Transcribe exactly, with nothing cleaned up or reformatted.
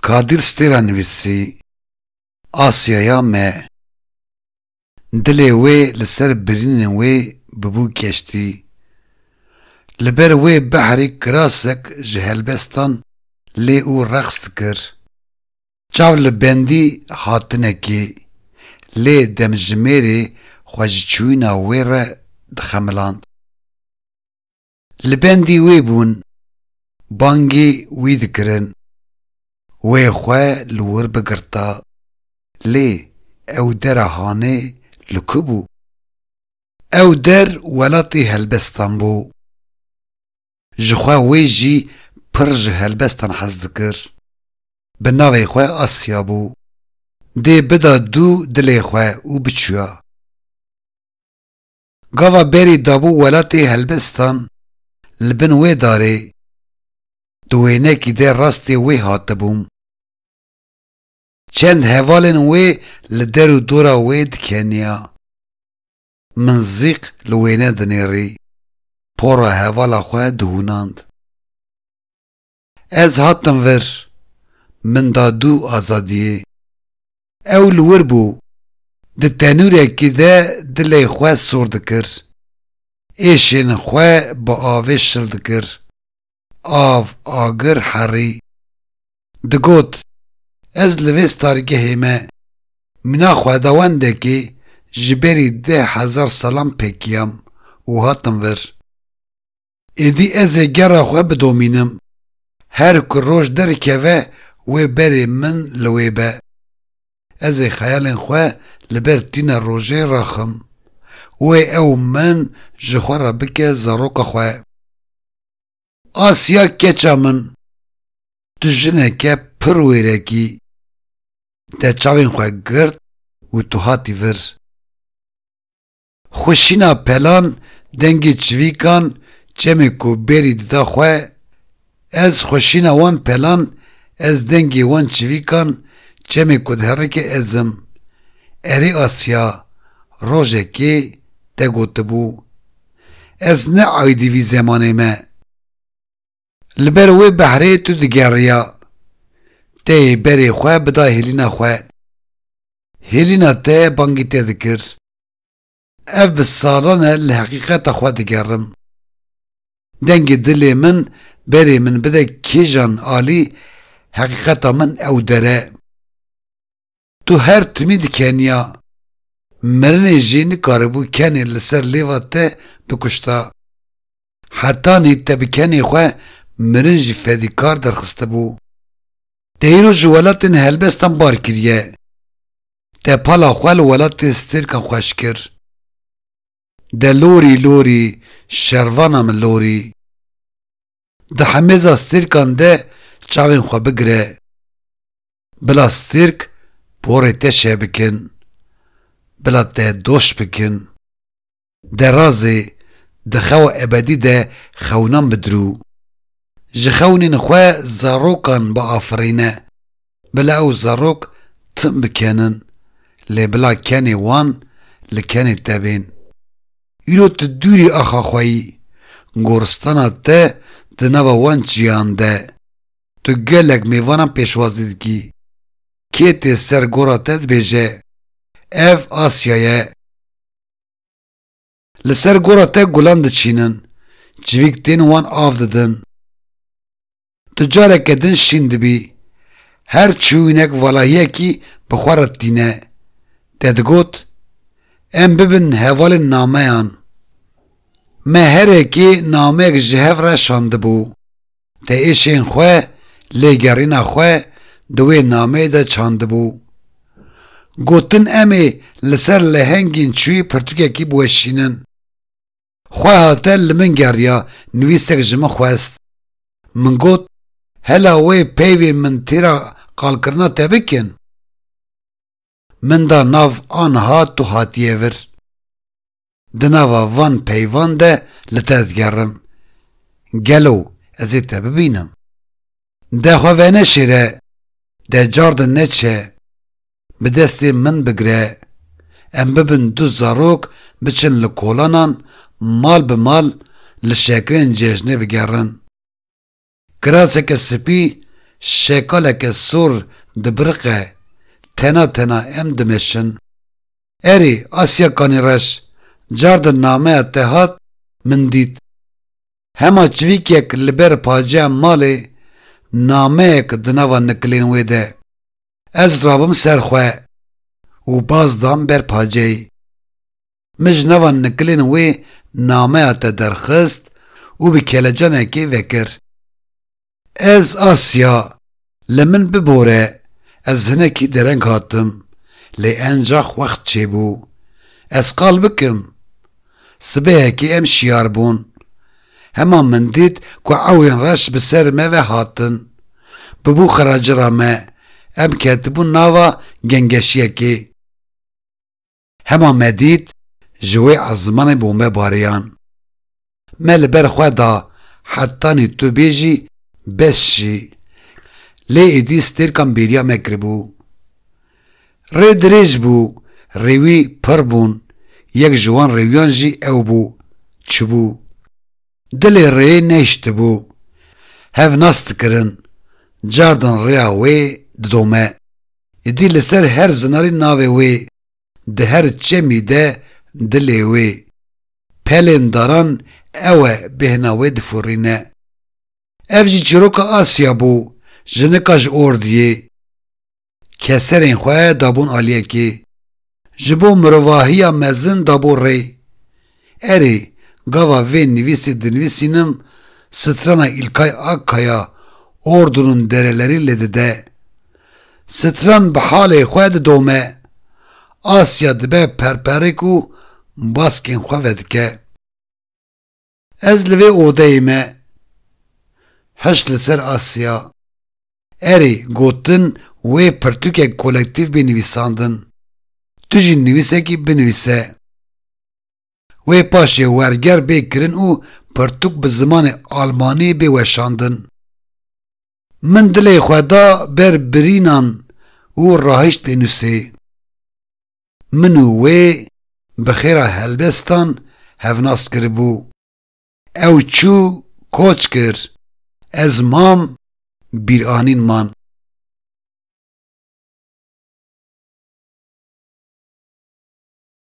Kadir Stêra nivîsî, Asyaya me. Dilê wê li ser birînên wê bibû keştî. Li ber wê behrê kirasek ji helbestan lê û reqs dikir. Çav li bendî hatinekê, lê demjimêrê xwe ji çûyîna wê re dixemiland. Li bendî wê bûn, bangê wî dikirin. Wê xwe li wir bigirta. Lê ew dera hanê li ku bû? Ew der welatê helbestan bû. Ji xwe wê jî pir ji helbestan hez dikir. Bi navê xwe Asya bû. Dê bida dû dilê xwe û biçûya. Gava berî dabû welatê helbestan li bin wê darê. Di wênekî de rastê wê hatibûm. Çend hevalên wê li der û dora wê dikeniya. Min zîq li wêne dinêrî. Pora hevala xwe dihûnand. Ez hatim vir, min da dû azadiyê. Ew li wir bû, di tenûrekî de dilê xwe sor dikir. Êşên xwe bi avê şil dikir. Av, agir herî. Digot, ez li vê stargehê me, mîna xwedawendekê ji berî deh hezar salan pêkiyam û hatim vir. Êdî ez ê gera xwe bidomînim. Her ku roj derkeve, wê berê min li wê be. Ez ê xeyalên xwe li ber tîna rojê raxim. Wê ew min ji xwe re bike zaroka xwe. Asya keça min, tu jineke pir wêrekî. Te çavên xwe girt û tu hatî vir. Xweşîna pelan, dengê çivîkan, çemê ku berî dida xwe, ez xweşîna wan pelan, ez dengê wan çivîkan, çemê ku diherike ez im. Erê Asya, rojekê te gotibû, ez ne aîdî vî zemanê me. Li ber wê behrê tu digeriya. Te yê berê xwe bida hêlîna xwe. Hêlîna te bangî te dikir. Ev bi salan e li heqîqeta xwe digerim. Dengê dilê min berê min bide kêjan alî, heqîqeta min ew der e. Tu her timî dikeniya. Mirinê jî nikaribû kenê li ser lêva te bikuşta. Hetanî te bi kenê xwe mirin jî fedîkar derxistibû. Te îro ji welatên helbestan bar kiriye. Te pala xwe li welatê stêrkan xweş kir. De lorî lorî, şervana min lorî. Di hemêza stêrkan de çavên xwe bigire. Bila stêrk porê te şe bikin. Bila te doş bikin. Derazê di xewa ebedî de xewnan bidirû. Ji xewnên xwe zarokan biafirîne. Bila ew zarok tim bikenin, lê bila kenê wan li kenê te bên. Îro tu dûrî axa xwe yî, goristana te di nava wan çiyan de. Tu gelek mêvanan pêşwazî dikî. Kê tê ser gora te dibêje, ev Asya ye. Li ser gora te gulan diçînin, çivîk tên wan av didin. Tu careke din şîn dibî. Her çûyînek valahiyekî bi xwe re tîne. Te digot, em bibin hevalên nameyan. Me herekê nameyek ji hev re şandibû. Te êşên xwe, lêgerîna xwe di wê nameyê de çandibû. Gotin em ê li ser lehengên çûyî pirtûkekî biweşînin. Xwe hate li min geriya, nivîsek ji min xwest. Min got, hela wê peyvên min têra qalkirina te bikin? Min da nav anha tu hatiye vir. Di nava van peyvan de li te digerim. Gelo ez ê te bibînim? De xwe veneşêre, de car din neçe, bi destê min bigire. Em bibin du zarok, biçin li kolanan, mal bi mal li şeklên cejnê bigerin. Kiraseke spî şekaleke sor dibiriqe, tena tena em dimeşin. Erê, Asya Kanîreş, cardin nameya te hat, min dît. Hema çivîkek li ber paceya malê nameyek di nava nikilên wê de. Ez rabim ser xwe û baz dam ber paceyê. Min ji nava nikilên wê nameya te derxist û bi kelecanekê vekir. Ez Asya, li min bibore, ez hinekî dereng hatim, lê encax wext çêbû. Ez qal bikim. Sibehekê em şiyar bûn. Hema min dît ku ewrên reş bi ser me ve hatin. Bibû xeracira me. Em ketibûn nava gengeşiyekê. Hema me dît, ji wê ezimanê bombe bariyan. Me li ber xwe da, hetanî tu bêjî, bes jî. Lê êdî stêrkan bêriya me kiribû. Rê dirêj bû, rêwî pir bûn. Yek ji wan rêwiyan jî ew bû. Çibû? Dilê rêyê nehiştibû. Hev nas dikirin. Cardin rêya wê didome. Êdî li ser her zinarî navê wê, di her çemî de dilê wê. Pelên daran ew e bêhna wê difurîne. Ev jî çîroka Asya bû, jinika ji Ordiyê. Keserên xwe dabûn aliyekê. Ji bo mirovahiya mezin dabû rê. Erê, gava vê nivîsê dinivîsînim, strana Îlkay Akkaya Ordunun derelerî lê dide. Stran bi halê xwe didome. Asya dibe perperêk û baskên xwe vedike. Ez li vê odeyê me. Hişt li ser Asya. Erê, gotin wê pirtûkek kolektîf bê nivîsandin. Tu jî nivîsekî binivîse. Wê paşê werger bê kirin û pirtûk bi zimanê almanî bê weşandin. Min dilê xwe da ber birînan û rahişt pênûsê. Min û wê bi xêra helbestan hevnas kiribû. Ew çû, koç kir. Ez mam, bîranîn man.